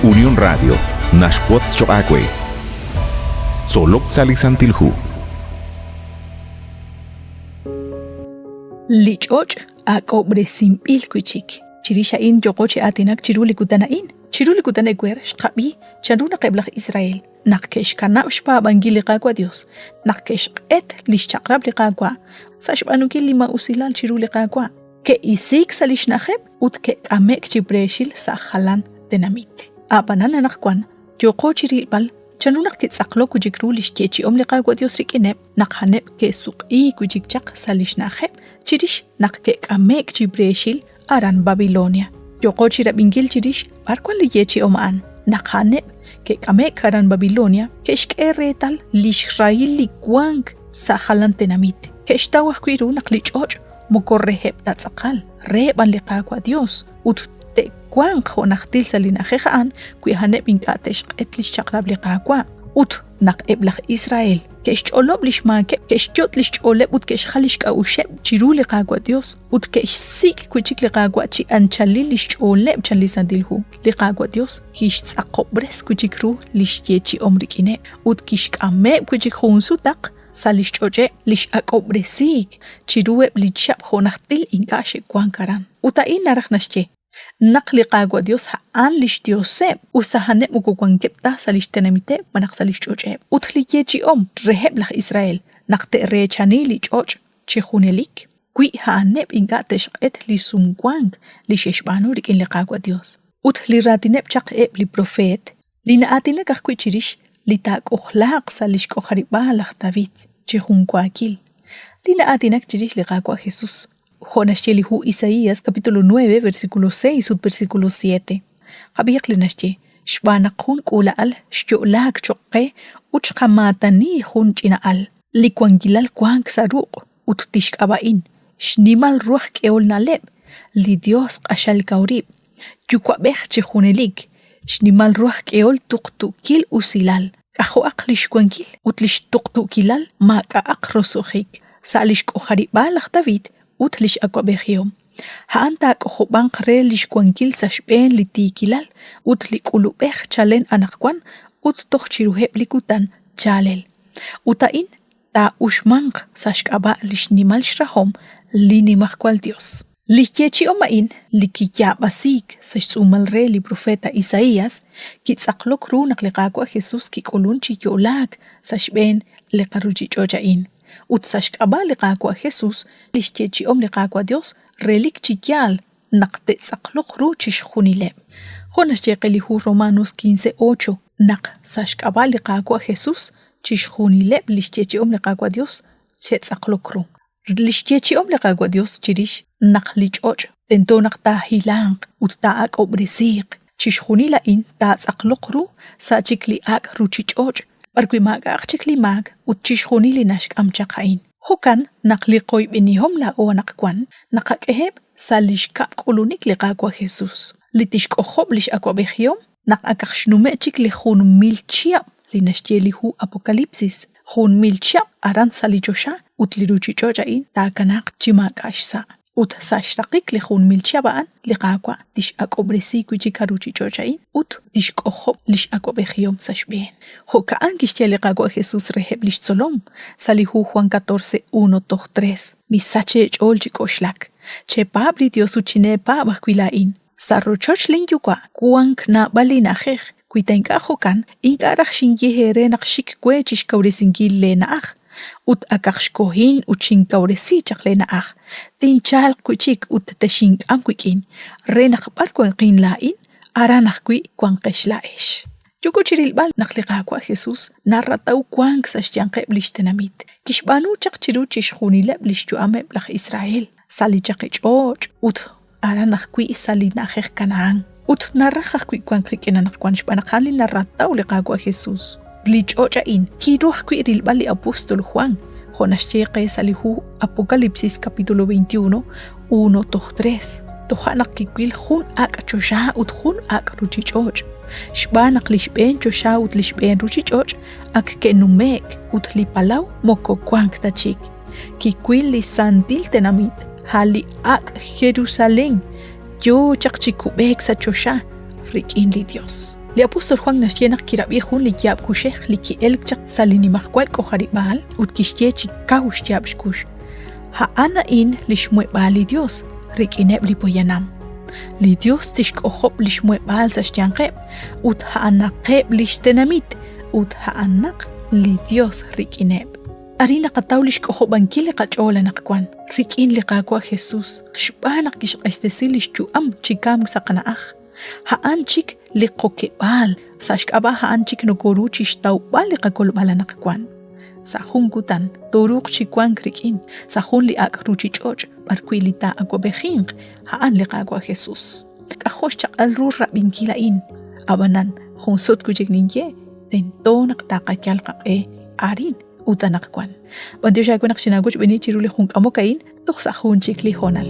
Unión Radio naxwotz choq' aawe. Tzolok sa' li Santil Hu. Li ch'och' ak'ob'resinb'il wi' chik. Chirix a'in yooqo chi aatinak chiru li kutan a'in. Chiru li kutan ewer xqab'i chanru naq eb' laj Israel naq ke'xkanab' xpaab'ankil li Qaawa' Dios, naq ke'xq'et li xchaq'rab' li Qaawa' sa' xb'aanunkil li maa'usilal chiru li Qaawa', ke'isiik sa' li xna'ajeb' ut ke'k'ame'k chi preexil sa' jalan tenamit. A'b'anan anaqwan yooqo chi rilb'al chanru naq kitz'aqlok wi' chik ru li xyeechi'om li Qaawa' Dios rik'ineb' naq a'aneb' ke'suq'iik wi' chik chaq sa' li xna'ajeb' chirix naq ke'k'ame'k chi preexil aran Babilonia. Yooqo chi rab'inkil chirix b'ar wan li yeechi'om a'an. Naq a'aneb' ke'k'ame'k aran Babilonia, ke'xk'e reetal li xrahil li wank sa' jalan tenamit. Ke'xtaw ajwi' ru naq li ch'och' moko reheb' ta tz'aqal, re b'an li Qaawa' Dios, ut te'wanq jo' najtil sa' li na'ajej a'an wi a'aneb' ink'a' te'xq'et li xchaq'rab' li Qaawa'. Ut naq eb' laj Israel ke'xch'olob' li xmaakeb', ke'xyot' li xch'ooleb' ut ke'xjal li xk'a'uxeb' chiru li Qaawa' Dios, ut ke'xsik' wi' chik li Qaawa' chi anchalil li xch'ooleb' chan li Santil Hu. Li Qaawa' Dios kixtz'aqob'res wi' chik ru li xyeechi'om rik'ineb' ut kixk'ameb' wi' chik jun sutaq sa' li xch'och'eb' li x'ak'ob'resiik chiruheb' li chihab' jo' najtil ink'a' xe'wank aran. Ut a'in naraj naxye naq li Qaawa' Dios a'an li xDioseb', us a'aneb' moko wankeb' ta sa' li xtenamiteb' malaj sa' li xch'och'eb'. Ut li yeechi'om reheb' laj Israel naq te'reechani li ch'och' chi junelik, wi a'aneb' ink'a' te'xq'et li sumwank li xe'xb'aanu rik'in li Qaawa' Dios. Ut li raatineb' chaq eb' li profeet, li na'aatinak ajwi' chirix li taak'ojlaaq sa' lix k'ojarib'aal laj David chi junwaakil, li na'aatinak chirix li Qaawa' Jesus, jo' naxye li hu Isaías capítulo 9 versículo 6 ut versículo 7. Qab'ihaq li naxye, xb'aan naq jun k'uula'al xyo'laak choq' qe ut xqamaatani jun ch'ina al, li wankilal wank sa' ruq' ut tixk'ab'a'in xnimal ru aj k'ehol na'leb', li Dios q'axal kaw rib', Yuwa'b'ej chi junelik, xnimal ru aj k'ehol tuqtuukil usilal, k'ajo'aq li xwankil ut li xtuqtuukilal maak'a'aq roso'jik, sa' li xk'ojarib'aal laj David ut li x'awab'ejihom. A'an taak'ojob'anq re li xwankil sa' xb'een li tiikilal ut li k'ulub'ej chalen anaqwan ut toj chiruheb' li kutan chaalel. Ut a'in taa'uxmanq sa' xk'ab'a' li xnimal xrahom li Nimajwal Yos. Li yeechi'om a'in li kiyaab'asiik sa' xtz'uumal re li profeta Isaías kitz'aqlok ru naq li Qaawa' Jesús kik'ulunk chi yo'laak sa' xb'een li qaruuchich'och' a'in. Ut sa' xk'ab'a' li Qaawa' Jesús, li xyeechi'om li Qaawa' Yos relik chi yaal naq te'tz'aqloq ru chixjunileb'. Jo' naxye qe li hu Romanos 15:8, naq sa' xk'ab'a' li Qaawa' Jesús chixjunileb' li xyeechi'om li Qaawa' Yos xe'tz'aqlok ru. Li xyeechi'om li Qaawa' Dios chirix naq li ch'och' tento naq taahilanq ut taa'ak'ob'resiiq, chixjunil a'in taatz'aqloq ru sa' chik li ak' ruchich'och' b'arwi' maak'a'aq chik li maak ut chixjunil li naxk'am chaq a'in. Jo'kan naq li qoyb'enihom laa'o anaqwan naqak'eheb' sa' li xkab' k'ulunik li Qaawa' Jesus, li tixk'ojob' li x'awab'ejihom naq akaq xnume' chik li 1000 chihab' li naxye li hu Apocalipsis, 1000 chihab' aran sa' li choxa ut li ruuchich'och' a'in taakanaaq chi maak'a' xsa'. Ut sa' xraqik li 1000 chihab' a'an, li Qaawa' tix'ak'ob'resi wi' chik a ruuchich'och' a'in ut tixk'ojob' li x'awab'ejihom sa' xb'een. Jo'ka'an kixye li Qaawa' Jesus reheb' li xtzolom sa' li hu Juan 14, 1 toj 3, Misach eech'ool chi k'oxlak. Chepaab' li Yos ut chineepaab' ajwi' laa'in. Sa' rochoch linYuwa' wank naab'al li na'ajej, wi ta ink'a' jo'kan, ink'a' raj xinye eere naq xik we chi xkawresinkil leena'aj. Ut akaq xkohin ut xinkawresi chaq leena'aj, tinchalq wi' chik ut texink'am wik'in, re naq b'ar wanqin laa'in, aran ajwi' wanqex laa'ex. Yooko chi rilb'al naq li Qaawa' Jesus narataw wank sa' xyanqeb' li xtenamit. Kixb'aanu chaq chiru chixjunileb' li xyu'ameb' laj Israel, sa' li chaqich'och' ut aran ajwi' sa' li na'ajej Canaán. Ut naraj ajwi' wank qik'in anaqwan xb'aan naq a'an li narataw li Qaawa' Jesús. Li ch'och' a'in kiru ajwi' rilb'al li apóstol Juan, jo' naxye qe sa' li hu Apocalipsis capítulo 21, 1 toj 3. Toja' naq kiwil jun ak' choxa ut jun ak' ruuchich'och'. Xb'aan naq li xb'een choxa ut li xb'een ruuchich'och' ak ke'nume'k ut li palaw moko wank ta chik. Kiwil li santil tenamit, a' li ak' Jerusalén, yo chaq chi kub'eek sa' choxa rik'in li Yos. Li apóstol Juan naxye naq kirab'i jun li yaab' kuxej li ki'elk chaq sa' li nimajwal k'ojarib'aal ut kixye chi kaw xyaab' xkux, A'an a'in li xmuheb'aal li Yos rik'ineb' li poyanam. Li Yos tixk'ojob' li xmuheb'aal sa' xyanqeb' ut a'anaqeb' li xtenamit ut a'anaq li Yos rik'ineb'. Arin naqataw li xk'ojob'ankil li qach'ool anaqwan rik'in li Qaawa' Jesus xb'aan naq kixq'axtesi li xyu'am chi kamk sa' qana'aj. A'an chik li qokeb'aal, sa' xk'ab'a' a'an chik nokoru chi xtawb'al li qakolb'al anaqwan. Sa' jun kutan tooruuq chi wank rik'in sa' jun li ak' ruuchich'och' b'arwi' li taa'awab'ejinq a'an li Qaawa' Jesus. K'ajo' xchaq'al ru rab'inkil a'in! Ab'anan, jun sut wi' chik ninye, tento naq taqayal qaq'e arin ut anaqwan. B'antiox aawe naq xinaawochb'eeni chiru li jun k'amok a'in toj sa' jun chik li hoonal.